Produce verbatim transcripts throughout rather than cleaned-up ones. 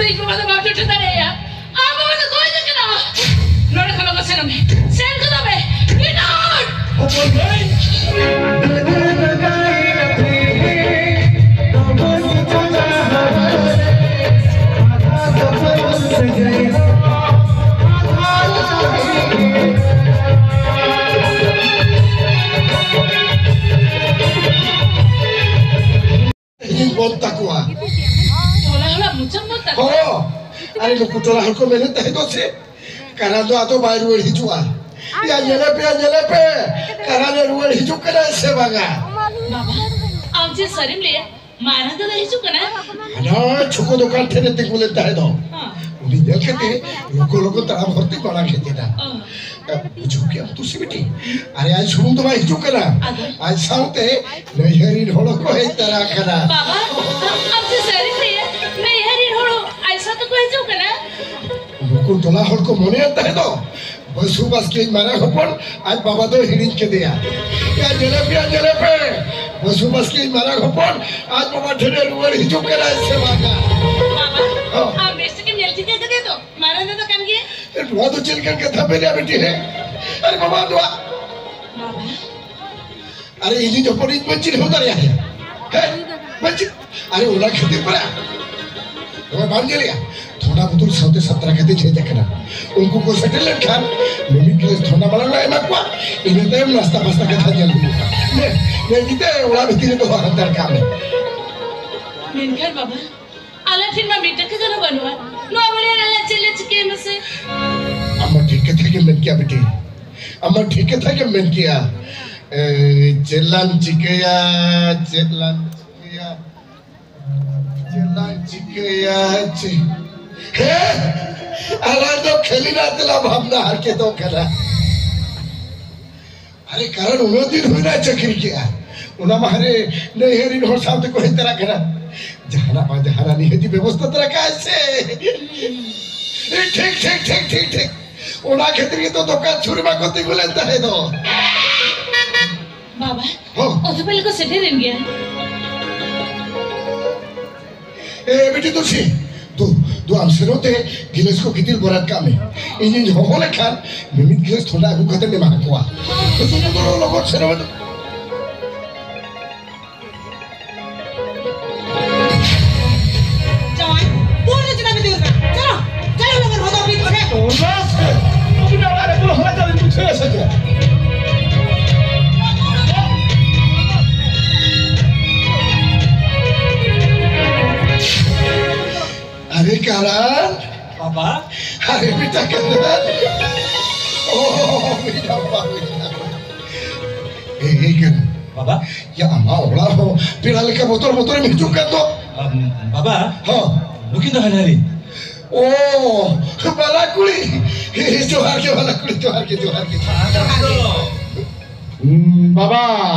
ᱤᱧ ᱵᱟᱵᱟ ᱫᱚ ᱵᱟᱢ ᱡᱚᱴᱮᱫ ᱫᱟᱲᱮᱭᱟᱭᱟ᱾ ᱟᱢ ᱵᱟᱵᱟ ᱫᱚ ᱜᱚᱡ ᱟᱠᱟᱱᱟ᱾ ᱱᱚᱰᱮ ᱠᱷᱚᱱ ᱞᱚᱜᱚᱱ ᱥᱮᱱᱚᱜ ᱢᱮ᱾ ᱥᱮᱱ ᱜᱚᱫᱚᱜ ᱢᱮ᱾ Get out! ᱦᱚᱯᱚᱱ ᱢᱟᱹᱭ! ᱤᱧ ᱵᱚᱱ ᱛᱟᱠᱚᱣᱟ᱾ ᱴᱚᱞᱟ ᱦᱚᱲᱟᱜ ᱢᱩᱪᱟᱹᱫ ᱵᱚᱱ ᱛᱟᱠᱚᱣᱟ᱾ ᱦᱚᱸ, ᱟᱨ ᱱᱩᱠᱩ ᱴᱚᱞᱟ ᱦᱚᱲ ᱠᱚ ᱢᱮᱱᱮᱫ ᱛᱟᱦᱮᱸ ᱫᱚ ᱥᱮ, ᱠᱟᱨᱟᱱ ᱫᱚ ᱟᱫᱚ ᱵᱟᱭ ᱨᱩᱣᱟᱹᱲ ᱦᱤᱡᱩᱜᱼᱟ᱾ ᱭᱟ, ᱧᱮᱞᱮ ᱯᱮ, ᱧᱮᱞᱮ ᱯᱮ, ᱠᱟᱨᱟᱱᱮ ᱨᱩᱣᱟᱹᱲ ᱦᱤᱡᱩᱜ ᱠᱟᱱᱟ ᱥᱮ ᱵᱟᱝᱟ? ᱵᱟᱵᱟ, ᱟᱢ ᱪᱮᱫ ᱥᱟᱹᱨᱤᱢ ᱞᱟᱹᱭᱟ? ᱢᱟᱨᱟᱝ ᱫᱟᱫᱟ ᱦᱤᱡᱩᱜ ᱠᱟᱱᱟ? ᱦᱟᱱᱟ ᱪᱷᱳᱠᱳ ᱫᱚᱠᱟᱱ ᱴᱷᱮᱱᱮ ᱛᱤᱸᱜᱩ ᱞᱮᱱ ᱛᱟᱦᱮᱸ ᱫᱚ᱾ ᱦᱚᱸ᱾ ᱩᱱᱤ ᱧᱮᱞ ᱠᱟᱛᱮ ᱞᱚᱜᱚ ᱞᱚᱜᱚ ᱛᱟᱲᱟᱢ ᱦᱚᱨ ᱛᱮ ᱢᱟᱲᱟᱝ ᱦᱮᱡ ᱮᱱᱟ᱾ ᱚ᱾ ᱵᱩᱡᱷᱟᱹᱣ ᱠᱮᱜᱼᱟᱢ ᱛᱩᱞᱥᱤ ᱵᱤᱴᱤ? ᱟᱨᱮ ᱟᱡ ᱥᱩᱢᱩᱝ ᱫᱚ ᱵᱟᱭ ᱦᱤᱡᱩᱜ ᱠᱟᱱᱟ᱾ ᱟᱫᱚ? ᱟᱡ ᱥᱟᱶᱛᱮ ᱱᱟᱹᱭᱦᱟᱹᱨ ᱨᱤᱱ ᱦᱚᱲ ᱦᱚᱸᱠᱚ ᱦᱮᱡ ᱛᱟᱨᱟ ᱟᱠᱟᱱᱟ᱾ ᱵᱟᱵᱟ, ᱟᱢ ᱪᱮᱫ ᱥᱟᱹᱨᱤᱢ ᱞᱟᱹᱭᱟ? ᱱᱟᱹᱭᱦᱟᱹᱨ ᱨᱤᱱ ᱦᱚᱲ ᱟᱡ ᱥᱟᱶ ᱛᱮᱠᱚ ᱦᱤᱡᱩᱜ ᱠᱟᱱᱟ? ᱱᱩᱠᱩ ᱴᱚᱞᱟ ᱦᱚᱲ ᱠᱚ ᱢᱚᱱᱮᱭᱮᱫ ᱛᱟᱦᱮᱸ ᱫᱚ, ᱵᱟᱹᱥᱩ ᱵᱟᱥᱠᱮ ᱢᱟᱨᱟᱝ ᱦᱚᱯᱚᱱ ᱟᱡ ᱵᱟᱵᱟ ᱫᱚᱭ ᱦᱤᱲᱤᱧ ᱠᱮᱫᱮᱭᱟ᱾ ᱭᱟ, ᱧᱮᱞᱮ ᱯᱮ, ᱧᱮᱞᱮ ᱯᱮ, ᱵᱟᱹᱥᱩ ᱵᱟᱥᱠᱮ ᱢᱟᱨᱟᱝ ᱦᱚᱯᱚᱱ ᱟᱡ ᱵᱟᱵᱟ ᱴᱷᱮᱱᱮ ᱨᱩᱣᱟᱹᱲ ᱦᱤᱡᱩᱜ ᱠᱟᱱᱟᱭ ᱥᱮ ᱵᱟᱝᱟ? ᱵᱟᱵᱟ, ᱦᱚᱸ᱾ ᱟᱢ ᱵᱮᱥ ᱴᱷᱤᱠᱮᱢ ᱧᱮᱞ ᱴᱷᱤᱠᱟᱹ ᱠᱟᱫᱮᱭᱟ ᱛᱚ? ᱢᱟᱨᱟᱝ ᱫᱟᱫᱟ ᱠᱟᱱ ᱜᱮᱭᱟ᱾ ᱮ, ᱱᱚᱣᱟ ᱫᱚ ᱪᱮᱫ ᱞᱮᱠᱟᱱ ᱠᱟᱛᱷᱟ ᱯᱮ ᱞᱟᱹᱭᱟ ᱵᱤᱴᱤ ᱨᱮ? ᱟᱨᱮ ᱵᱟᱵᱟ, ᱱᱚᱣᱟ ᱵᱟᱵᱟ᱾ ᱟᱨᱮ ᱤᱧ ᱦᱚᱯᱚᱱ ᱤᱧ ᱵᱟᱹᱧ ᱪᱤᱱᱦᱟᱹᱣ ᱫᱟᱲᱮᱭᱟᱭᱟ᱾ ᱦᱮᱸ? ᱵᱟᱹᱧ ᱪᱤᱱ-, ᱟᱨᱮ ᱚᱱᱟ ᱠᱷᱟᱹᱛᱤᱨ ᱯᱟᱨᱟ᱾ ᱱᱚᱣᱟ ᱵᱟᱢ ᱧᱮᱞᱮᱜᱼᱟ? ᱛᱷᱚᱱᱟ ᱵᱚᱛᱚᱞ ᱥᱟᱶᱛᱮ ᱥᱟᱛᱨᱟ ᱠᱟᱛᱮ ᱦᱮᱡ ᱟᱠᱟᱱᱟ᱾ ᱩᱱᱠᱩ ᱠᱚ ᱥᱮᱴᱮᱨ ᱞᱮᱱᱠᱷᱟᱱ ᱢᱤᱢᱤᱫ ᱜᱞᱟᱥ ᱛᱷᱚᱱᱟ ᱢᱟᱲᱟᱝ ᱞᱮ ᱮᱢᱟ ᱠᱚᱣᱟ, ᱤᱱᱟᱹ ᱛᱟᱭᱚᱢ ᱱᱟᱥᱛᱟ ᱯᱟᱥᱛᱟ ᱠᱟᱛᱷᱟ ᱧᱮᱞ ᱦᱩᱭᱩᱜᱼᱟ᱾ ᱱᱮ, ᱱᱮ ᱜᱤᱛᱟᱹ ᱚᱲᱟᱜ ᱵᱷᱤᱛᱤᱨ ᱨᱮ ᱫᱚᱦᱚ ᱦᱟᱛᱟᱲ ᱠᱟᱜ ᱢᱮ᱾ ᱢᱮᱱᱠᱷᱟᱱ ᱵᱟᱵᱟ, ᱟᱞᱮ ᱴᱷᱮᱱ ᱢᱟ ᱢᱤᱫ ᱴᱟᱠᱟ ᱜᱟᱱ ᱦᱚᱸ ᱵᱟᱹᱱᱩᱜᱼᱟ᱾ ᱱᱚᱣᱟ ᱵᱟᱲᱟᱭ ᱟᱞᱮ ᱪᱮᱫ ᱞᱮ ᱪᱤᱠᱟᱹᱭᱟ ᱢᱟᱥᱮ? ᱟᱢ ᱢᱟ ᱴᱷᱤᱠ ᱠᱟᱛᱷᱟ ᱜᱮᱢ ᱢᱮᱱ ᱠᱮᱜᱼᱟ ᱵᱤᱴᱤ᱾ ᱟᱢ ᱢᱟ ᱴᱷᱤᱠ ᱠᱟᱛᱷᱟ ᱜᱮᱢ ᱢᱮᱱ ᱠᱮᱜᱼᱟ᱾ ᱮ, ᱪᱮᱫ ᱞᱟᱝ ᱪᱤᱠᱟᱹᱭᱟ, ᱪᱮᱫ ᱞᱟᱝ ᱪᱤᱠᱟᱹᱭᱟ, ᱪᱮᱫ ᱞᱟᱝ ᱪᱤᱠᱟᱹᱭᱟ, ᱪᱮᱫ? ᱦᱮᱸ? ᱟᱞᱟᱝ ᱫᱚ ᱠᱷᱟᱹᱞᱤ ᱱᱟᱜ ᱛᱮᱞᱟ ᱵᱷᱟᱵᱽᱱᱟ ᱦᱟᱨᱠᱮᱛᱚᱜ ᱠᱟᱱᱟ᱾ ᱟᱨᱮ ᱠᱟᱨᱚᱱ ᱩᱱᱟᱹᱜ ᱫᱤᱱ ᱦᱩᱭᱱᱟ ᱪᱟᱹᱠᱨᱤ ᱠᱮᱜᱼᱟ, ᱚᱱᱟ ᱢᱟ ᱦᱟᱱᱮ ᱱᱟᱹᱭᱦᱟᱹᱨ ᱨᱤᱱ ᱦᱚᱲ ᱥᱟᱶ ᱛᱮᱠᱚ ᱦᱮᱡ ᱛᱟᱨᱟ ᱠᱟᱱᱟ᱾ ᱡᱟᱦᱟᱱᱟᱜ ᱵᱟᱝ ᱡᱟᱦᱟᱱᱟᱜ ᱱᱤᱦᱟᱹᱛᱤ ᱵᱮᱵᱚᱥᱛᱷᱟ ᱛᱟᱨᱟ ᱠᱟᱜᱼᱟᱭ ᱥᱮ᱾ ᱴᱷᱤᱠ, ᱴᱷᱤᱠ, ᱴᱷᱤᱠ, ᱴᱷᱤᱠ, ᱴᱷᱤᱠ᱾ ᱚᱱᱟ ᱠᱷᱟᱹᱛᱤᱨ ᱜᱮᱛᱚ ᱫᱚᱠᱟᱱ ᱥᱩᱨ ᱨᱮᱢᱟ ᱠᱚ ᱛᱤᱸᱜᱩ ᱞᱮᱱ ᱛᱟᱦᱮᱸ ᱫᱚ᱾ ᱵᱟᱵᱟ, ᱦᱚᱸ᱾ ᱚᱛᱷᱚ ᱯᱟᱞᱮ ᱠᱚ ᱥᱮᱴᱮᱨᱮᱱ ᱜᱮᱭᱟ᱾ ᱮ, ᱵᱤᱴᱤ ᱛᱩᱞᱥᱤ, ᱛᱩ, ᱫᱩ, ᱟᱢ ᱥᱮᱱᱚᱜ ᱛᱮ ᱜᱤᱞᱟᱹᱥ ᱠᱚ ᱜᱤᱛᱤᱞ ᱵᱚᱨᱟᱫ ᱠᱟᱜ ᱢᱮ᱾ ᱤᱧᱤᱧ ᱦᱚᱦᱚ ᱞᱮᱠᱷᱟᱱ ᱢᱤᱢᱤᱫ ᱜᱤᱞᱟᱹᱥ ᱛᱷᱚᱸᱰᱟ ᱟᱹᱜᱩ ᱠᱟᱛᱮᱢ ᱮᱢᱟ ᱠᱚᱣᱟ᱾ ᱥᱮᱱᱚᱜ ᱫᱚ ᱞᱚᱜᱚᱱ ᱥᱮᱱᱚᱜ ᱢᱮ᱾ ᱡᱟᱶᱟᱭ, ᱫᱩᱣᱟᱹᱨ ᱫᱚ ᱪᱮᱫᱟᱜ ᱯᱮ ᱫᱟᱹᱲ ᱠᱟᱱᱟ? ᱪᱚᱞᱚ, ᱪᱚᱞᱚ ᱞᱚᱜᱚᱱ ᱦᱚᱫᱚ ᱵᱤᱱ ᱥᱮ᱾ ᱚᱱᱟ ᱥᱮ, ᱟᱹᱵᱤᱱᱟᱜ ᱚᱲᱟᱜ ᱨᱮ ᱠᱳᱱᱳ ᱦᱚᱲ ᱪᱟᱞᱟᱣ ᱵᱤᱱ ᱵᱩᱡᱷᱟᱹᱣ ᱥᱮ ᱪᱮᱫ? ᱟᱨᱮ ᱠᱟᱨᱟᱱ᱾ ᱵᱟᱵᱟ᱾ ᱟᱨᱮ ᱵᱮᱴᱟ ᱠᱟᱨᱟᱱ᱾ ᱳ, ᱵᱮᱴᱟ, ᱵᱟᱵᱟ, ᱵᱮᱴᱟ᱾ ᱮᱭ, ᱮᱭ ᱠᱟᱨᱟᱱ᱾ ᱵᱟᱵᱟ᱾ ᱭᱟ, ᱟᱢᱟᱜ ᱚᱲᱟᱜ ᱦᱚᱸ ᱯᱮᱲᱟ ᱞᱮᱠᱟ ᱵᱚᱛᱚᱨ ᱵᱚᱛᱚᱨᱮᱢ ᱦᱤᱡᱩᱜ ᱠᱟᱱ ᱫᱚ᱾ ᱟᱢ, ᱵᱟᱵᱟ᱾ ᱦᱚᱸ᱾ ᱱᱩᱠᱤᱱ ᱫᱚ ᱦᱟᱱᱦᱟᱨᱤᱧ᱾ ᱳ, ᱵᱟᱞᱟ ᱠᱩᱲᱤ᱾ ᱡᱚᱦᱟᱨ ᱜᱮ, ᱵᱟᱞᱟ ᱠᱩᱲᱤ, ᱡᱚᱦᱟᱨ ᱜᱮ, ᱡᱚᱦᱟᱨ ᱜᱮ᱾ ᱡᱚᱦᱟᱨ ᱜᱮ᱾ ᱦᱩᱸ, ᱵᱟᱵᱟ,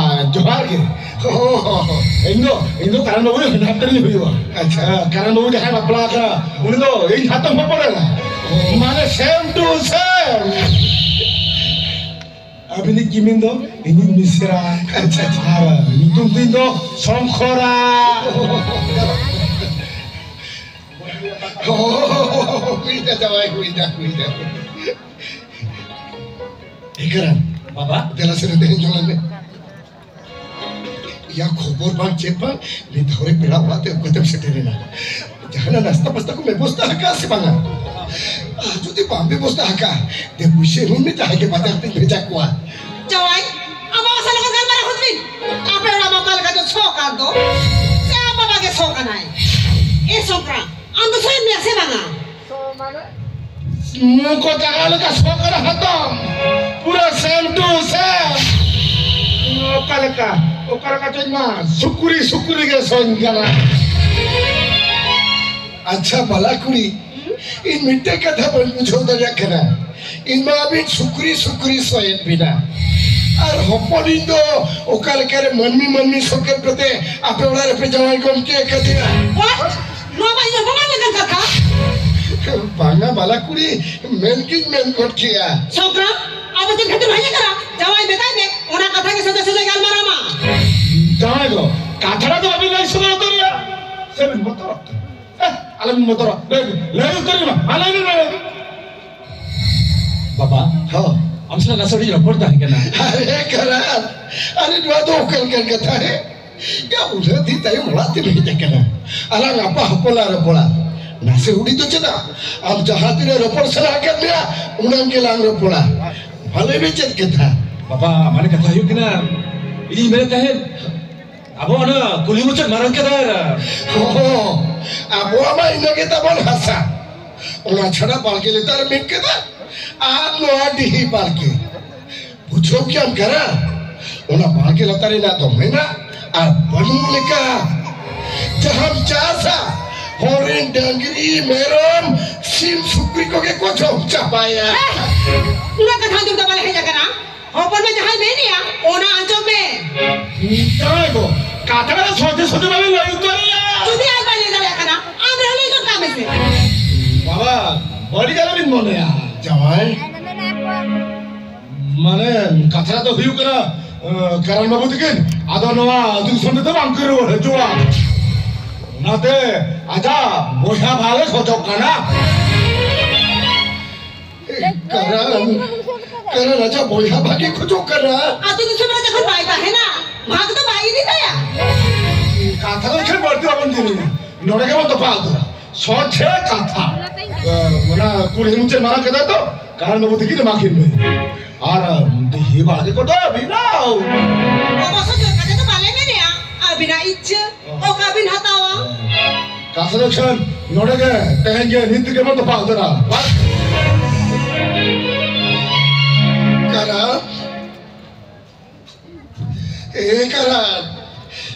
ᱡᱚᱦᱟᱨ ᱜᱮ᱾ ᱦᱚᱸ, ᱦᱚᱸ, ᱦᱚᱸ᱾ ᱤᱧ ᱫᱚ, ᱤᱧ ᱫᱚ ᱠᱟᱨᱟᱱ ᱵᱟᱹᱵᱩ ᱦᱟᱱᱦᱟᱨ ᱛᱟᱹᱞᱤᱧ ᱦᱩᱭᱩᱜᱼᱟ᱾ ᱟᱪᱪᱷᱟ᱾ ᱦᱮᱸ, ᱠᱟᱨᱟᱱ ᱵᱟᱹᱵᱩ ᱡᱟᱦᱟᱸᱭ ᱵᱟᱯᱞᱟ ᱟᱠᱟᱱᱟ, ᱩᱱᱤ ᱫᱚ ᱤᱧ ᱦᱟᱛᱚᱢ ᱦᱚᱯᱚᱱ ᱮᱨᱟ᱾ ᱚ᱾ ᱢᱟᱱᱮ same to same᱾ ᱟᱹᱵᱤᱱᱤᱡ ᱠᱤᱢᱤᱱ ᱫᱚ ᱤᱧᱤᱡ ᱢᱤᱥᱨᱟ᱾ ᱟᱪᱪᱷᱟ, ᱟᱪᱪᱷᱟ᱾ ᱟᱨ ᱧᱩᱛᱩᱢ ᱛᱤᱧ ᱫᱚ ᱥᱚᱝᱠᱷᱚᱨᱟ᱾ ᱚ, ᱦᱩᱭᱱᱟ ᱡᱟᱶᱟᱭ, ᱦᱩᱭᱱᱟ, ᱦᱩᱭᱱᱟ᱾ ᱮ ᱠᱟᱨᱟᱱ᱾ ᱵᱟᱵᱟ᱾ ᱫᱮᱞᱟ ᱥᱮ ᱱᱚᱛᱮ ᱦᱮᱡ ᱡᱚᱝ ᱢᱮ᱾ ᱭᱟ, ᱠᱷᱚᱵᱚᱨ ᱵᱟᱝ ᱪᱮᱫ ᱵᱟᱝ, ᱢᱤᱫ ᱫᱷᱟᱣ ᱨᱮ ᱯᱮᱲᱟ ᱚᱲᱟᱜ ᱛᱮ ᱚᱠᱚᱭ ᱛᱮᱢ ᱥᱮᱴᱮᱨ ᱮᱱᱟ? ᱡᱟᱦᱟᱱᱟᱜ ᱱᱟᱥᱛᱟ ᱯᱟᱥᱛᱟ ᱠᱚ ᱵᱮᱵᱚᱥᱛᱟ ᱟᱠᱟᱫ ᱥᱮ ᱵᱟᱝᱟ? ᱟᱨ ᱡᱩᱫᱤ ᱵᱟᱢ ᱵᱮᱵᱚᱥᱛᱟ ᱟᱠᱟᱫ, ᱫᱮ ᱯᱩᱭᱥᱟᱹ ᱮᱢᱟᱹᱧ ᱢᱮ, ᱡᱟᱦᱟᱸᱭ ᱜᱮ ᱵᱟᱡᱟᱨ ᱛᱮᱧ ᱵᱷᱮᱡᱟ ᱠᱚᱣᱟ᱾ ᱡᱟᱶᱟᱭ, ᱟᱢᱟᱜ ᱥᱟᱞᱟᱜ ᱜᱟᱞᱢᱟᱨᱟᱣ ᱦᱚᱫ ᱵᱤᱱ᱾ ᱟᱯᱮ ᱚᱲᱟᱜ ᱢᱟ ᱚᱠᱟ ᱞᱮᱠᱟ ᱪᱚ ᱥᱚ ᱠᱟᱱ ᱫᱚ᱾ ᱥᱮ ᱟᱢ ᱵᱟᱵᱟ ᱜᱮ ᱥᱚ ᱠᱟᱱᱟᱭ? ᱮ ᱥᱚᱠᱨᱟ, ᱟᱢ ᱫᱚ ᱥᱚᱭᱮᱱ ᱢᱮᱭᱟ ᱥᱮ ᱵᱟᱝᱟ? ᱢᱩ ᱠᱚ ᱡᱟᱜᱟ ᱞᱮᱠᱟ ᱥᱚ ᱠᱟᱱᱟ ᱦᱟᱛᱟᱣ᱾ ᱯᱩᱨᱟᱹ same to same᱾ ᱚᱠᱟ ᱞᱮᱠᱟ, ᱚᱠᱟ ᱞᱮᱠᱟ ᱪᱚᱧ ᱢᱟ, ᱥᱩᱠᱨᱤ, ᱥᱩᱠᱨᱤ ᱜᱮ ᱥᱚᱧ ᱠᱟᱱᱟ᱾ ᱟᱪᱪᱷᱟ, ᱵᱟᱞᱟ ᱠᱩᱲᱤ, ᱤᱧ ᱢᱤᱫᱴᱮᱡ ᱠᱟᱛᱷᱟ ᱵᱟᱹᱧ ᱵᱩᱡᱷᱟᱹᱣ ᱫᱟᱲᱮᱭᱟᱜ ᱠᱟᱱᱟ᱾ ᱤᱧ ᱢᱟ ᱟᱹᱵᱤᱱ ᱥᱩᱠᱨᱤ, ᱥᱩᱠᱨᱤ ᱥᱚᱭᱮᱱ ᱵᱤᱱᱟ᱾ ᱟᱨ ᱦᱚᱯᱚᱱᱤᱧ ᱫᱚ ᱚᱠᱟ ᱞᱮᱠᱟᱨᱮ ᱢᱟᱹᱱᱢᱤ, ᱢᱟᱹᱱᱢᱤ ᱥᱚᱠᱮᱛ ᱠᱟᱛᱮ ᱟᱯᱮ ᱚᱲᱟᱜ ᱨᱮᱯᱮ ᱡᱟᱶᱟᱭ ᱜᱚᱢᱠᱮ ᱟᱠᱟᱫᱮᱭᱟ? What? ᱱᱚᱣᱟ ᱢᱟ ᱤᱧ ᱦᱚᱯᱚᱱ ᱞᱮᱠᱟᱱ ᱠᱟᱛᱷᱟ᱾ ᱵᱟᱝᱟ ᱵᱟᱞᱟ ᱠᱩᱲᱤ, ᱢᱮᱱ ᱜᱤᱧ ᱢᱮᱱ ᱜᱚᱫ ᱠᱮᱜᱼᱟ᱾ ᱥᱚᱝᱠᱨᱟᱢ, ᱟᱵᱚ ᱪᱮᱫ ᱠᱷᱟᱹᱛᱤᱨ ᱦᱮᱡ ᱟᱠᱟᱱᱟ? ᱡᱟᱶᱟᱭ ᱢᱮᱛᱟᱭ ᱢᱮ, ᱚᱱᱟ ᱠᱟᱛᱷᱟ ᱜᱮ ᱥᱚᱡᱷᱮ ᱥᱚᱡᱷᱮ ᱜᱟᱞᱢᱟᱨᱟᱣ ᱢᱟ᱾ ᱡᱟᱶᱟᱭ ᱫᱚ ᱠᱟᱛᱷᱟ ᱫᱚ ᱵᱟᱵᱤᱱ ᱞᱟᱹᱭ ᱥᱚᱫᱚᱨ ᱩᱛᱟᱹᱨᱮᱜᱼᱟ᱾ ᱥᱮ ᱵᱤᱱ ᱵᱚᱛᱚᱨᱚᱜ ᱠᱟᱱᱟ? ᱦᱮᱸ? ᱟᱞᱚᱢ ᱵᱚᱛᱚᱨᱚᱜ᱾ ᱞᱟᱹᱭ, ᱞᱟᱹᱭ ᱩᱛᱟᱹᱨ ᱢᱮ᱾ ᱢᱟ ᱞᱟᱹᱭ ᱢᱮ, ᱞᱟᱹᱭ ᱢᱮ᱾ ᱵᱟᱵᱟ, ᱦᱚᱸ᱾ ᱟᱢ ᱥᱟᱞᱟᱜ ᱱᱟᱥᱮ ᱦᱩᱰᱤᱧ ᱨᱚᱯᱚᱲ ᱛᱟᱦᱮᱸ ᱠᱟᱱᱟ᱾ ᱟᱨᱮ ᱠᱟᱨᱟᱱ, ᱟᱨᱮ ᱱᱚᱣᱟ ᱫᱚ ᱚᱠᱟ ᱞᱮᱠᱟᱱ ᱠᱟᱛᱷᱟ ᱦᱮ? ᱭᱟ, ᱩᱱᱟᱹᱜ ᱫᱤᱱ ᱛᱟᱭᱚᱢ ᱚᱲᱟᱜ ᱛᱮᱢ ᱦᱮᱡ ᱟᱠᱟᱱᱟ᱾ ᱟᱞᱟᱝ ᱟᱯᱟ ᱦᱚᱯᱚᱱ ᱞᱟᱝ ᱨᱚᱯᱚᱲᱟ᱾ ᱱᱟᱥᱮ ᱦᱩᱰᱤᱧ ᱫᱚ ᱪᱮᱫᱟᱜ? ᱟᱢ ᱡᱟᱦᱟᱸ ᱛᱤᱱᱟᱹᱜ ᱨᱚᱯᱚᱲ ᱥᱟᱱᱟ ᱟᱠᱟᱫ ᱢᱮᱭᱟ, ᱩᱱᱟᱹᱝ ᱜᱮ ᱞᱟᱝ ᱨᱚᱯᱚᱲᱟ᱾ ᱢᱟ ᱞᱟᱹᱭ ᱢᱮ ᱪᱮᱫ ᱠᱟᱛᱷᱟ? ᱵᱟᱵᱟ, ᱢᱟᱱᱮ ᱠᱟᱛᱷᱟ ᱦᱩᱭᱩᱜ ᱠᱟᱱᱟ, ᱤᱧᱤᱧ ᱢᱮᱱᱮᱫ ᱛᱟᱦᱮᱸᱫ, ᱟᱵᱚ ᱚᱱᱟ ᱠᱩᱞᱦᱤ ᱢᱩᱪᱟᱹᱫ ᱢᱟᱨᱟᱝ ᱠᱮᱫᱟ᱾ ᱦᱚᱸ, ᱟᱵᱚᱣᱟᱜ ᱢᱟ ᱤᱱᱟᱹ ᱜᱮ ᱛᱟᱵᱚᱱ ᱦᱟᱥᱟ᱾ ᱚᱱᱟ ᱪᱷᱟᱰᱟ ᱵᱟᱲᱜᱮ ᱞᱟᱛᱟᱨ ᱨᱮ ᱢᱤᱫ ᱠᱮᱫᱟ ᱟᱨ ᱱᱚᱣᱟ ᱰᱤᱦᱤ ᱵᱟᱲᱜᱮ᱾ ᱵᱩᱡᱷᱟᱹᱣ ᱠᱮᱭᱟᱢ ᱠᱟᱱᱟ? ᱚᱱᱟ ᱵᱟᱲᱜᱮ ᱞᱟᱛᱟᱨ ᱨᱮᱱᱟᱜ ᱫᱚ ᱢᱮᱱᱟᱜ ᱟᱨ ᱵᱟᱹᱱᱩᱜ ᱞᱮᱠᱟ᱾ ᱡᱟᱦᱟᱸᱢ ᱪᱟᱥᱟ, ᱦᱚᱲ ᱨᱮᱱ ᱰᱟᱹᱝᱨᱤ, ᱢᱮᱨᱚᱢ, ᱥᱤᱢ, ᱥᱩᱠᱨᱤ ᱠᱚᱜᱮ ᱠᱚ ᱡᱚᱢ ᱪᱟᱵᱟᱭᱟ᱾ ᱩᱱᱟᱹᱜ ᱠᱟᱛᱷᱟ ᱟᱸᱡᱚᱢ ᱫᱚ ᱵᱟᱞᱮ ᱦᱮᱡ ᱟᱠᱟᱱᱟ᱾ ᱦᱚᱯᱚᱱ ᱵᱟ ᱡᱟᱦᱟᱸᱭ ᱢᱮᱱᱮᱜᱼᱟ, ᱚᱱᱟ ᱟᱸᱡᱚᱢ ᱢᱮ᱾ ᱡᱟᱶᱟᱭ ᱜᱚ, ᱠᱟᱛᱷᱟ ᱠᱟᱱᱟ ᱥᱚᱡᱷᱮ ᱥᱚᱡᱷᱮ ᱵᱟᱵᱮᱱ ᱞᱟᱹᱭ ᱩᱛᱟᱹᱨᱮᱜᱼᱟ᱾ ᱡᱩᱫᱤ ᱟᱡ ᱵᱟᱭ ᱞᱟᱹᱭ ᱫᱟᱲᱮᱭᱟᱜ ᱠᱟᱱᱟ, ᱟᱢ ᱨᱮᱦᱚᱸ ᱞᱟᱹᱭ ᱜᱚᱫ ᱠᱟᱜ ᱢᱮᱥᱮ᱾ ᱵᱟᱵᱟ, ᱵᱟᱹᱲᱤᱡ ᱟᱞᱚᱵᱤᱱ ᱢᱚᱱᱮᱭᱟ᱾ ᱡᱟᱶᱟᱭ᱾ ᱢᱟᱱᱮ, ᱠᱟᱛᱷᱟ ᱫᱚ ᱦᱩᱭᱩᱜ ᱠᱟᱱᱟ, ᱟᱸ, ᱠᱟᱨᱟᱱ ᱵᱟᱹᱵᱩ ᱛᱟᱹᱠᱤᱱ, ᱟᱫᱚ ᱱᱚᱣᱟ ᱟᱹᱛᱩ ᱫᱤᱥᱚᱢ ᱛᱮᱫᱚ ᱵᱟᱝ ᱠᱤᱱ ᱨᱩᱣᱟᱹᱲ ᱦᱤᱡᱩᱜᱼᱟ᱾ ᱚᱱᱟᱛᱮ ᱟᱡᱟᱜ ᱵᱚᱭᱦᱟ ᱵᱷᱟᱜᱮ ᱠᱷᱚᱡᱚᱜ ᱠᱟᱱᱟ᱾ ᱠᱟᱨᱟᱱ, ᱠᱟᱨᱟᱱ ᱟᱡᱟᱜ ᱵᱚᱭᱦᱟ ᱵᱷᱟᱜᱮ ᱠᱷᱚᱡᱚᱜ ᱠᱟᱱᱟ᱾ ᱟᱹᱛᱩ ᱫᱤᱥᱚᱢ ᱨᱮ ᱡᱚᱠᱷᱚᱱ ᱵᱟᱭ ᱛᱟᱦᱮᱱᱟ, ᱵᱷᱟᱜᱽ ᱫᱚ ᱵᱟᱭ ᱤᱫᱤ ᱛᱟᱭᱟ᱾ ᱠᱟᱛᱷᱟ ᱫᱚ ᱮᱠᱷᱟᱱ ᱵᱟᱹᱲᱛᱤ ᱵᱟᱵᱚᱱ ᱫᱤᱱᱤᱧᱟ, ᱱᱚᱰᱮ ᱜᱮᱵᱚᱱ ᱛᱚᱯᱟ ᱩᱛᱟᱹᱨᱟ᱾ ᱥᱚᱡᱷᱮ ᱠᱟᱛᱷᱟ᱾ ᱚᱱᱟ ᱠᱩᱞᱦᱤ ᱢᱩᱪᱟᱹᱫ ᱢᱟᱨᱟᱝ ᱠᱮᱫᱟ ᱛᱚ, ᱠᱟᱨᱟᱱ ᱵᱟᱹᱵᱩ ᱛᱤᱠᱤᱱ ᱮᱢᱟ ᱠᱤᱱ ᱢᱮ᱾ ᱟᱨ ᱰᱤᱦᱤ ᱵᱟᱲᱜᱮ ᱠᱚᱫᱚ ᱟᱹᱵᱤᱱᱟᱜ᱾ ᱚᱵᱚᱥᱥᱚ ᱡᱳᱨ ᱠᱟᱛᱮ ᱫᱚ ᱵᱟᱞᱮ ᱢᱮᱱᱮᱜᱼᱟ, ᱟᱹᱵᱤᱱᱟᱜ ᱤᱪᱪᱷᱟᱹ᱾ ᱚᱠᱟ ᱵᱤᱱ ᱦᱟᱛᱟᱣᱟ? ᱠᱟᱛᱷᱟ ᱫᱚ ᱠᱷᱟᱱ ᱱᱚᱰᱮ ᱜᱮ ᱛᱮᱦᱮᱧ ᱜᱮ ᱱᱤᱛ ᱜᱮᱵᱚᱱ ᱛᱚᱯᱟ ᱩᱛᱟᱹᱨᱟ᱾ ᱠᱟᱨᱟᱱ, ᱮ ᱠᱟᱨᱟᱱ,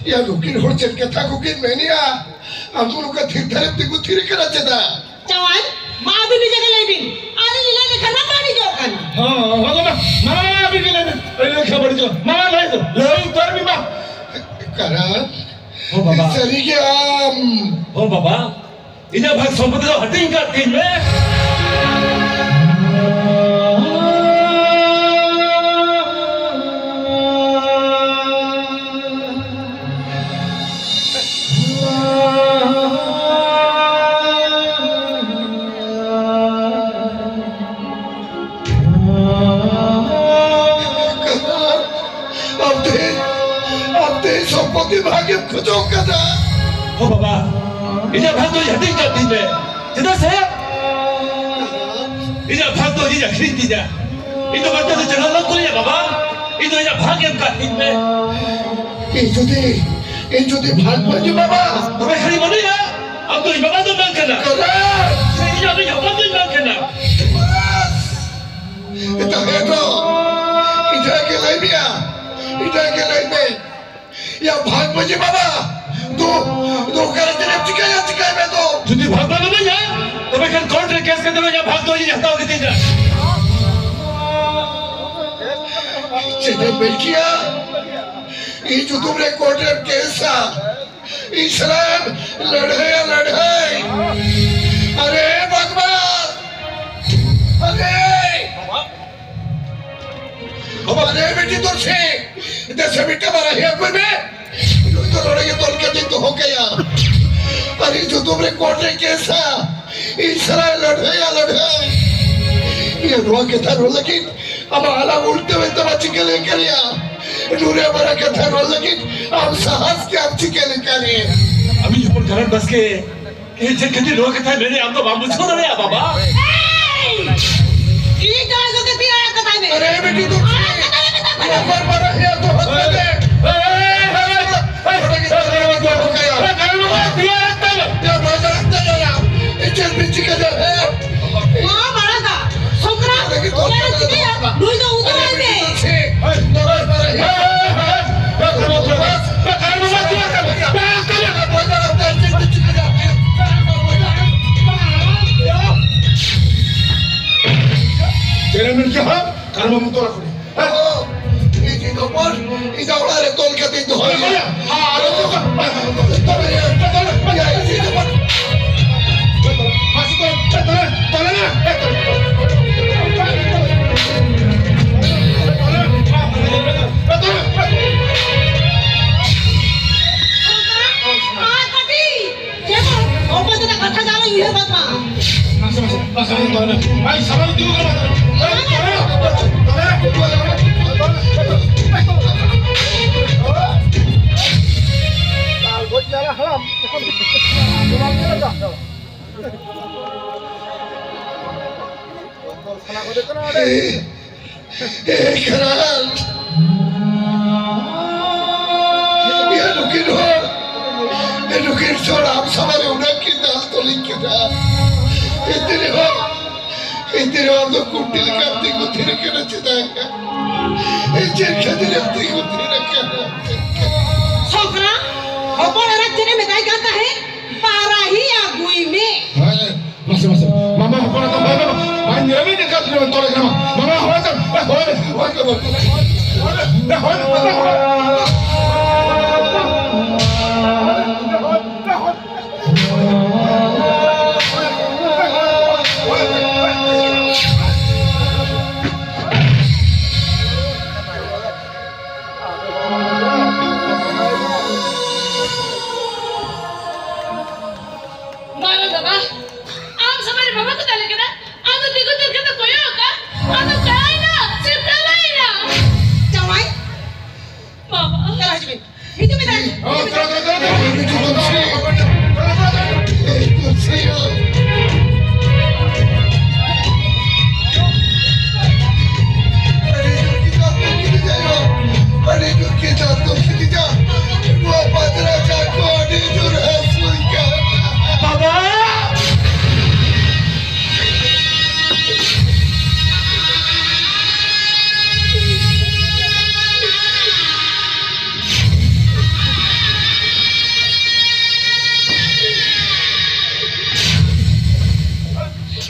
ᱭᱟ ᱱᱩᱠᱤᱱ ᱦᱚᱲ ᱪᱮᱫ ᱠᱟᱛᱷᱟ ᱠᱚᱠᱤᱱ ᱢᱮᱱᱮᱜᱼᱟ? ᱟᱢ ᱫᱚ ᱱᱚᱝᱠᱟ ᱛᱷᱤᱨ ᱫᱷᱟᱨᱮᱢ ᱛᱤᱸᱜᱩ ᱛᱷᱤᱨ ᱠᱟᱱᱟ ᱪᱮᱫᱟᱜ? ᱡᱟᱶᱟᱭ, ᱢᱟ ᱟᱹᱵᱤᱱ ᱱᱤᱡᱮ ᱜᱮ ᱞᱟᱹᱭ ᱵᱤᱱ᱾ ᱟᱹᱞᱤᱧ ᱞᱤᱧ ᱞᱟᱹᱭ ᱞᱮᱠᱷᱟᱱ ᱢᱟ ᱵᱟᱹᱲᱤᱡᱚᱜ ᱠᱟᱱᱟ᱾ ᱦᱚᱸ, ᱦᱚᱸ, ᱢᱟ, ᱢᱟ, ᱢᱟ, ᱟᱹᱵᱤᱱ ᱜᱮ ᱞᱟᱹᱭ ᱵᱤᱱ᱾ ᱟᱹᱞᱤᱧ ᱞᱟᱹᱭ ᱞᱮᱠᱷᱟᱱ ᱵᱟᱹᱲᱤᱡᱚᱜ᱾ ᱢᱟ, ᱞᱟᱹᱭ ᱫᱚ, ᱞᱟᱹᱭ ᱩᱛᱟᱹᱨ ᱵᱤᱱ ᱢᱟ᱾ ᱠᱟᱨᱟᱱ, ᱦᱚᱸ, ᱵᱟᱵᱟ᱾ ᱥᱟᱹᱨᱤ ᱜᱮ ᱟᱢ᱾ ᱦᱚᱸ, ᱵᱟᱵᱟ᱾ ᱤᱧᱟᱹᱜ ᱵᱷᱟᱜᱽ ᱥᱚᱢᱯᱚᱛᱤ ᱫᱚ ᱦᱟᱹᱴᱤᱧ ᱠᱟᱜ ᱛᱤᱧ ᱢᱮ᱾ ᱠᱷᱚᱡᱚᱜ ᱠᱟᱱᱟ᱾ ᱦᱚ ᱵᱟᱵᱟ, ᱤᱧᱟᱹᱜ ᱵᱷᱟᱜᱽ ᱫᱚ ᱦᱟᱹᱴᱤᱧ ᱠᱟᱜ ᱛᱤᱧ ᱢᱮ᱾ ᱪᱮᱫᱟᱜ ᱥᱮ ᱤᱧᱟᱹᱜ ᱵᱷᱟᱜᱽ ᱫᱚ ᱤᱧ ᱟᱹᱠᱷᱨᱤᱧ ᱛᱤᱧᱟ᱾ ᱤᱧ ᱫᱚ ᱵᱟᱧᱪᱟᱣ ᱫᱚ ᱪᱮᱫ ᱦᱚᱸ ᱵᱟᱹᱱᱩᱜ ᱛᱤᱧᱟ ᱵᱟᱵᱟ᱾ ᱤᱧ ᱫᱚ ᱤᱧᱟᱹᱜ ᱵᱷᱟᱜᱽ ᱮᱢ ᱠᱟᱜ ᱛᱤᱧ ᱢᱮ᱾ ᱤᱧ ᱡᱩᱫᱤ, ᱤᱧ ᱡᱩᱫᱤ ᱵᱷᱟᱜᱽ ᱵᱟᱹᱧ ᱮᱢᱟᱢᱟ᱾ ᱛᱚᱵᱮ ᱠᱷᱟᱱ ᱤᱧ ᱵᱟᱹᱱᱩᱧᱟ᱾ ᱟᱢ ᱫᱚ ᱤᱧ ᱵᱟᱵᱟ ᱫᱚ ᱵᱟᱝ ᱠᱟᱱᱟ᱾ ᱠᱟᱱᱟ᱾ ᱥᱮ ᱤᱧ ᱟᱢᱤᱡ ᱦᱚᱯᱚᱱ ᱫᱚᱧ ᱵᱟᱝ ᱠᱟᱱᱟ᱾ ᱵᱟᱥ! ᱮᱴᱟᱜ ᱜᱮ ᱛᱚ᱾ ᱮᱴᱟᱜ ᱜᱮ ᱞᱟᱹᱭ ᱢᱮᱭᱟ᱾ ᱮᱴᱟᱜ ᱜᱮ ᱞᱟᱹᱭ ᱢᱮ᱾ ᱭᱟ ᱵᱷᱟᱜᱽ ᱢᱟᱹᱡᱷᱤ ᱵᱟᱵᱟ, ᱫᱩ, ᱫᱩ ᱚᱠᱟᱨᱮ ᱪᱮᱫ ᱮᱢ ᱪᱤᱠᱟᱹᱭᱟ, ᱪᱤᱠᱟᱹᱭ ᱢᱮ ᱫᱩ᱾ ᱡᱩᱫᱤ ᱵᱷᱟᱜᱽ ᱵᱟᱢ ᱤᱢᱟᱹᱧᱟ, ᱛᱚᱵᱮ ᱠᱷᱟᱱ ᱠᱳᱨᱴ ᱨᱮ ᱠᱮᱥ ᱠᱟᱛᱮ ᱤᱧᱟᱹᱜ ᱵᱷᱟᱜᱽ ᱫᱚ ᱤᱧᱤᱧ ᱦᱟᱛᱟᱣ ᱠᱮᱫ ᱛᱤᱧᱟ᱾ ᱪᱮᱫ ᱮᱢ ᱢᱮᱱ ᱠᱮᱭᱟ? ᱤᱧ ᱧᱩᱛᱩᱢ ᱨᱮ ᱠᱳᱨᱴ ᱨᱮᱢ ᱠᱮᱥᱟ, ᱤᱧ ᱥᱟᱞᱟᱜ ᱮᱢ ᱞᱟᱹᱲᱦᱟᱹᱭᱟ, ᱞᱟᱹᱲᱦᱟᱹᱭ᱾ ᱟᱨᱮ ᱵᱟᱫᱢᱟᱥ, ᱟᱨᱮ ᱵᱟᱵᱟ ᱨᱮ ᱵᱤᱴᱤ ᱛᱚᱞ ᱥᱮ, ᱫᱮᱥᱮ ᱢᱤᱫᱴᱟᱝ ᱵᱟᱨᱟ ᱦᱤᱭᱟ ᱠᱚ ᱢᱮ᱾ ᱱᱩᱭ ᱫᱚ ᱱᱚᱰᱮ ᱜᱮ ᱛᱚᱞ ᱠᱟᱛᱮ ᱫᱚᱦᱚ ᱠᱟᱭᱟ᱾ ᱟᱨ ᱤᱧ ᱧᱩᱛᱩᱢ ᱨᱮ ᱠᱳᱨᱴ ᱨᱮ ᱠᱮᱥᱟ᱾ ᱤᱧ ᱥᱟᱞᱟᱜ ᱞᱟᱹᱲᱦᱟᱹᱭᱟ, ᱞᱟᱹᱲᱦᱟᱹᱭ᱾ ᱤᱧ ᱱᱚᱣᱟ ᱠᱟᱛᱷᱟ ᱨᱚᱲ ᱞᱟᱹᱜᱤᱫ ᱟᱢᱟᱜ ᱟᱞᱟᱝ ᱩᱞᱴᱟᱹᱣ ᱮᱱ ᱛᱟᱢᱟ, ᱪᱤᱠᱟᱹ ᱞᱮᱠᱟ ᱨᱮᱭᱟ? ᱱᱩᱨᱮ ᱢᱟᱨᱟ ᱠᱟᱛᱷᱟ ᱨᱚᱲ ᱞᱟᱹᱜᱤᱫ ᱟᱢ ᱥᱟᱦᱟᱥ ᱠᱮ ᱟᱢ ᱪᱤᱠᱟᱹ ᱞᱮᱠᱟ ᱨᱮ? ᱟᱢᱤᱡ ᱦᱚᱯᱚᱱ ᱠᱟᱨᱟᱱ ᱵᱟᱥᱠᱮ ᱤᱧ ᱪᱮᱫ ᱠᱷᱟᱹᱛᱤᱨ ᱱᱚᱣᱟ ᱠᱟᱛᱷᱟᱭ ᱢᱮᱱᱮᱫ, ᱟᱢ ᱫᱚ ᱵᱟᱢ ᱵᱩᱡᱷᱟᱹᱣ ᱫᱟᱲᱮᱭᱟᱜᱼᱟ, ᱵᱟᱵᱟ? ᱤᱧ ᱫᱚ ᱟᱡ ᱜᱚᱜᱚ ᱛᱤ ᱟᱲᱟᱜ ᱠᱟᱛᱟᱭ ᱢᱮ᱾ ᱟᱨᱮ, ᱵᱤᱴᱤ ᱫᱩ᱾ ᱟᱲᱟᱜ ᱠᱟᱛᱟᱭ ᱢᱮ, ᱢᱮᱛᱟᱢ ᱠᱟᱱᱟ᱾ ᱵᱟᱨ ᱵᱟᱨ ᱦᱮᱸ, ᱛᱚ ᱦᱚᱛ ᱠᱟᱛᱮ᱾ ᱤᱪᱟᱹᱨ ᱵᱤᱪᱤ ᱠᱟᱛᱮ᱾ ᱢᱟ ᱢᱟᱲᱟᱝ ᱫᱟ, ᱥᱚᱠᱨᱟ, ᱚᱱᱟ ᱪᱤᱠᱟᱹᱭᱟ? ᱱᱩᱭ ᱫᱚ ᱩᱫᱩᱜ ᱟᱭ ᱢᱮ᱾ ᱪᱮᱬᱮ ᱢᱮᱱ ᱠᱮᱫᱟ, ᱠᱟᱨᱢᱚ ᱢᱚᱛᱚ ᱨᱟᱠᱷᱚ᱾ ᱤᱧ ᱫᱚ ᱵᱚᱞ, ᱤᱧ ᱫᱚ ᱚᱲᱟᱜ ᱨᱮ ᱛᱚᱞ ᱠᱟᱛᱮ ᱤᱧ ᱫᱚᱦᱚᱭᱟ᱾ ᱟᱨ ᱠᱟᱹᱴᱤᱡ ᱪᱮᱫ ᱦᱚᱸ ᱚᱠᱚᱭ ᱛᱮᱱᱟᱜ ᱠᱟᱛᱷᱟ ᱡᱟᱦᱟᱸ ᱩᱭᱦᱟᱹᱨ ᱵᱟᱝ ᱢᱟ᱾ ᱢᱟᱥᱮ, ᱢᱟᱥᱮ, ᱢᱟᱥᱮ, ᱢᱟᱥᱮ, ᱢᱟᱥᱮ, ᱢᱟᱥᱮ, ᱢᱟᱥᱮ, ᱢᱟᱥᱮ, ᱢᱟᱥᱮ, ᱡᱟᱞᱟ ᱦᱟᱲᱟᱢ, ᱮᱠᱷᱚᱱ ᱱᱚᱣᱟ ᱧᱮᱞ ᱮᱫᱟ? ᱥᱟᱱᱟ ᱠᱚᱫᱚ ᱠᱟᱱᱟ ᱚᱸᱰᱮ᱾ ᱮᱭ ᱠᱷᱟᱨᱟᱞ! ᱮ ᱱᱩᱠᱤᱱ ᱦᱚᱲ, ᱮ ᱱᱩᱠᱤᱱ ᱦᱚᱲ ᱟᱢ ᱥᱟᱢᱟᱝ ᱨᱮ ᱩᱱᱟᱹᱜ ᱠᱤᱱ ᱫᱟᱞ ᱛᱚᱞᱤᱧ ᱠᱟᱱᱟ᱾ ᱮᱱᱛᱮ ᱨᱮᱦᱚᱸ, ᱮᱱᱛᱮ ᱨᱮᱦᱚᱸ ᱟᱢ ᱫᱚ ᱠᱩᱴᱤ ᱞᱮᱠᱟᱢ ᱛᱤᱸᱜᱩ ᱛᱷᱤᱨ ᱟᱠᱟᱱᱟ ᱪᱮᱫᱟᱜ? ᱮ ᱪᱮᱫ ᱠᱷᱟᱹᱛᱤᱨ ᱮᱢ ᱛᱤᱸᱜᱩ ᱛᱷᱤᱨ ᱟᱠᱟᱱᱟ? ᱥᱚᱠᱨᱟ, ᱦᱚᱯᱚᱱ ᱮᱨᱟ ᱪᱮᱫ ᱮ ᱢᱮᱛᱟᱭ ᱠᱟᱱ ᱛᱟᱦᱮᱸᱫ? ᱯᱟᱨᱟᱦᱤ ᱟᱹᱜᱩᱭ ᱢᱮ᱾ ᱦᱮᱸ᱾ ᱢᱟᱥᱮ, ᱢᱟᱥᱮ, ᱢᱟᱢᱟ ᱦᱚᱯᱚᱱ ᱟᱛᱟᱢ, ᱦᱳᱭ ᱢᱟᱢᱟ, ᱵᱟᱹᱧ ᱧᱮᱞ ᱢᱮ, ᱪᱮᱫ ᱞᱮᱠᱟ ᱛᱚᱞᱮ ᱠᱟᱱᱟ, ᱢᱟᱢᱟ, ᱦᱳᱭ ᱛᱚ, ᱦᱳᱭ, ᱦᱳᱭ, ᱦᱳᱭ, ᱦᱳᱭ, ᱦᱳᱭ, ᱦᱳᱭ᱾ ᱢᱟᱨᱟᱝ ᱵᱟᱵᱟ, ᱟᱢ ᱥᱟᱢᱟᱝ ᱨᱮ ᱵᱟᱵᱟ ᱠᱚ ᱛᱟᱦᱮᱸ ᱠᱟᱱᱟ, ᱟᱢ ᱫᱚ ᱛᱤᱸᱜᱩ ᱛᱷᱤᱨ ᱠᱟᱛᱮ ᱠᱚᱭᱚᱜ ᱟᱠᱟᱫ, ᱟᱢ ᱫᱚ ᱠᱟᱭᱱᱟ ᱥᱮ ᱪᱟᱞᱟᱭᱮᱱᱟ? ᱡᱟᱶᱟᱭ, ᱵᱟᱵᱟ᱾ ᱪᱟᱞᱟᱜ ᱦᱤᱡᱩᱜ ᱵᱤᱱ, ᱦᱤᱡᱩᱜ ᱵᱤᱱ ᱛᱟᱦᱞᱮ᱾ ᱦᱤᱡᱩᱜ ᱵᱤᱱ ᱛᱟᱦᱞᱮ᱾ ᱟᱹᱰᱤ ᱫᱩᱠ ᱜᱮ ᱫᱟᱜ ᱫᱚ ᱠᱷᱤᱫᱤᱡᱟ᱾ ᱱᱚᱣᱟ ᱯᱟᱛᱨᱟ ᱪᱟ ᱠᱚ ᱟᱹᱰᱤ ᱡᱳᱨ ᱦᱟᱹᱥᱩᱧ ᱠᱟᱱᱟ᱾ ᱵᱟᱵᱟ!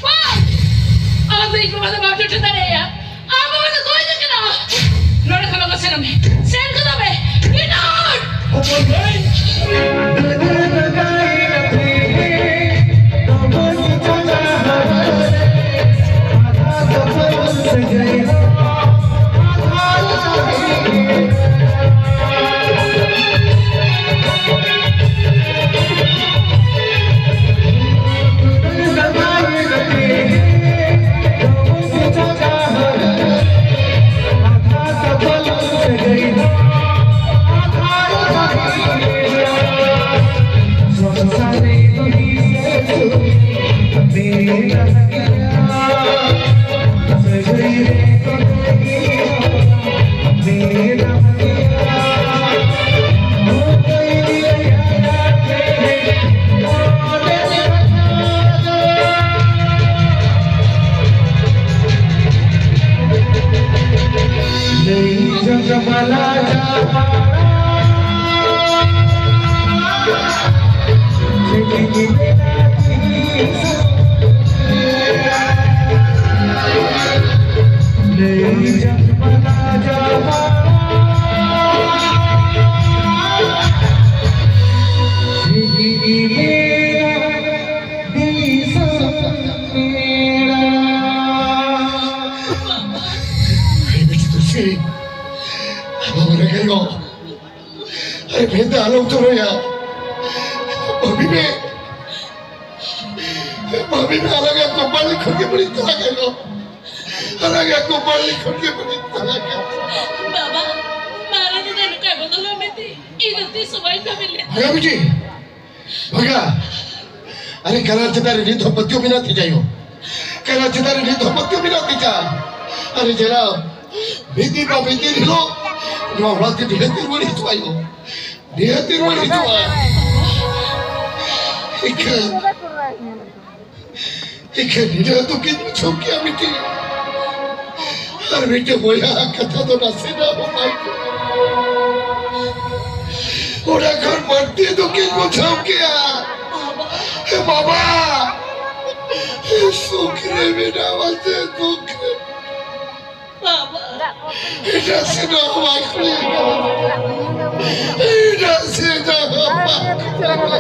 ᱵᱟᱝ! ᱟᱢ ᱫᱚ ᱤᱧ ᱵᱟᱵᱟ ᱫᱚ ᱵᱟᱢ ᱴᱩᱴᱩ ᱫᱟᱲᱮᱭᱟᱭᱟ᱾ ᱟᱢ ᱵᱟᱵᱟ ᱫᱚ ᱜᱚᱡ ᱟᱠᱟᱱᱟ᱾ ᱱᱚᱰᱮ ᱠᱷᱚᱱ ᱞᱚᱜᱚᱱ ᱥᱮᱱᱚᱜ ᱢᱮ᱾ ᱥᱮᱱ ᱜᱚᱫᱚᱜ ᱢᱮ᱾ Get out! ᱦᱚᱯᱚᱱ ᱵᱷᱟᱹᱭ! ᱟᱨᱮ ᱵᱷᱮᱫᱟ ᱟᱞᱚᱢ ᱛᱚᱨᱚᱭᱟ᱾ ᱵᱷᱟᱹᱵᱤ ᱢᱮ, ᱵᱷᱟᱹᱵᱤ ᱢᱮ, ᱟᱞᱟᱝᱟᱜ ᱠᱚᱯᱟᱞ ᱠᱷᱚᱱ ᱜᱮ ᱵᱟᱹᱲᱤᱡ ᱛᱟᱞᱟᱝ ᱮᱱᱟ᱾ ᱟᱞᱟᱝᱟᱜ ᱠᱚᱯᱟᱞ ᱠᱷᱚᱱ ᱜᱮ ᱵᱟᱹᱲᱤᱡ ᱛᱟᱞᱟᱝ ᱮᱱᱟ᱾ ᱵᱟᱵᱟ, ᱢᱟᱨᱟᱝ ᱫᱟᱫᱟ ᱱᱚᱝᱠᱟᱭ ᱵᱚᱫᱚᱞ ᱞᱮᱱ ᱢᱮᱱᱛᱮ ᱤᱧ ᱫᱚ ᱛᱤᱥ ᱦᱚᱸ ᱵᱟᱹᱧ ᱵᱷᱟᱹᱵᱤ ᱞᱮᱫ᱾ ᱵᱷᱟᱜᱟ ᱵᱤᱴᱤ, ᱵᱷᱟᱜᱟ᱾ ᱟᱨᱮ ᱠᱟᱱᱟ ᱪᱮᱛᱟᱱ ᱨᱮ ᱱᱤᱛ ᱦᱚᱸ ᱯᱟᱹᱛᱭᱟᱹᱣ ᱢᱮᱱᱟᱜ ᱛᱤᱧᱟ ᱭᱳ᱾ ᱠᱟᱱᱟ ᱪᱮᱛᱟᱱ ᱨᱮ ᱱᱤᱛ ᱦᱚᱸ ᱯᱟᱹᱛᱭᱟᱹᱣ ᱢᱮᱱᱟᱜ ᱛᱤᱧᱟ᱾ ᱟᱨᱮ ᱡᱟᱱᱟᱢ, ᱢᱤᱫ ᱫᱤᱱ ᱵᱟ ᱢᱤᱫ ᱫᱤᱱ ᱦᱤᱞᱳᱜ ᱱᱚᱣᱟ ᱚᱲᱟᱜ ᱛᱮ ᱱᱤᱦᱟᱹᱛ ᱤᱧ ᱨᱩᱣᱟᱹᱲ ᱦᱤᱡᱩᱜᱼᱟ ᱭᱳ᱾ ᱱᱤᱦᱟᱹᱛ ᱤᱧ ᱨᱩᱣᱟᱹᱲ ᱦᱤᱡᱩᱜᱼᱟ᱾ ᱤᱠᱷᱟᱹᱱ, ᱤᱠᱷᱟᱹᱱ ᱱᱤᱱᱟᱹᱜ ᱫᱩᱠᱤᱧ ᱵᱩᱡᱷᱟᱹᱣ ᱠᱮᱭᱟ ᱢᱤᱫᱴᱤᱡ᱾ ᱟᱨ ᱢᱤᱫᱴᱮᱡ ᱵᱚᱭᱦᱟ ᱠᱟᱛᱷᱟ ᱫᱚ ᱱᱟᱥᱮᱱᱟᱜ ᱦᱚᱸ ᱵᱟᱭ ᱚᱱᱟ ᱠᱷᱚᱱ ᱵᱟᱹᱲᱛᱤ ᱫᱩᱠᱤᱧ ᱵᱩᱡᱷᱟᱹᱣ ᱠᱮᱭᱟ᱾ ᱮ ᱵᱟᱵᱟ, ᱥᱩᱠ ᱨᱮ ᱢᱮᱱᱟᱢᱟ ᱥᱮ ᱫᱩᱠ ᱨᱮ? ᱵᱟᱵᱟ᱾ ᱮᱴᱟᱜ ᱥᱮᱫ ᱫᱚ ᱵᱟᱭ ᱠᱩᱞᱤ ᱠᱟᱱᱟ᱾ ᱮᱴᱟᱜ ᱥᱮᱫ ᱫᱚ ᱵᱟᱭ ᱠᱩᱞᱤ ᱠᱟᱱᱟ᱾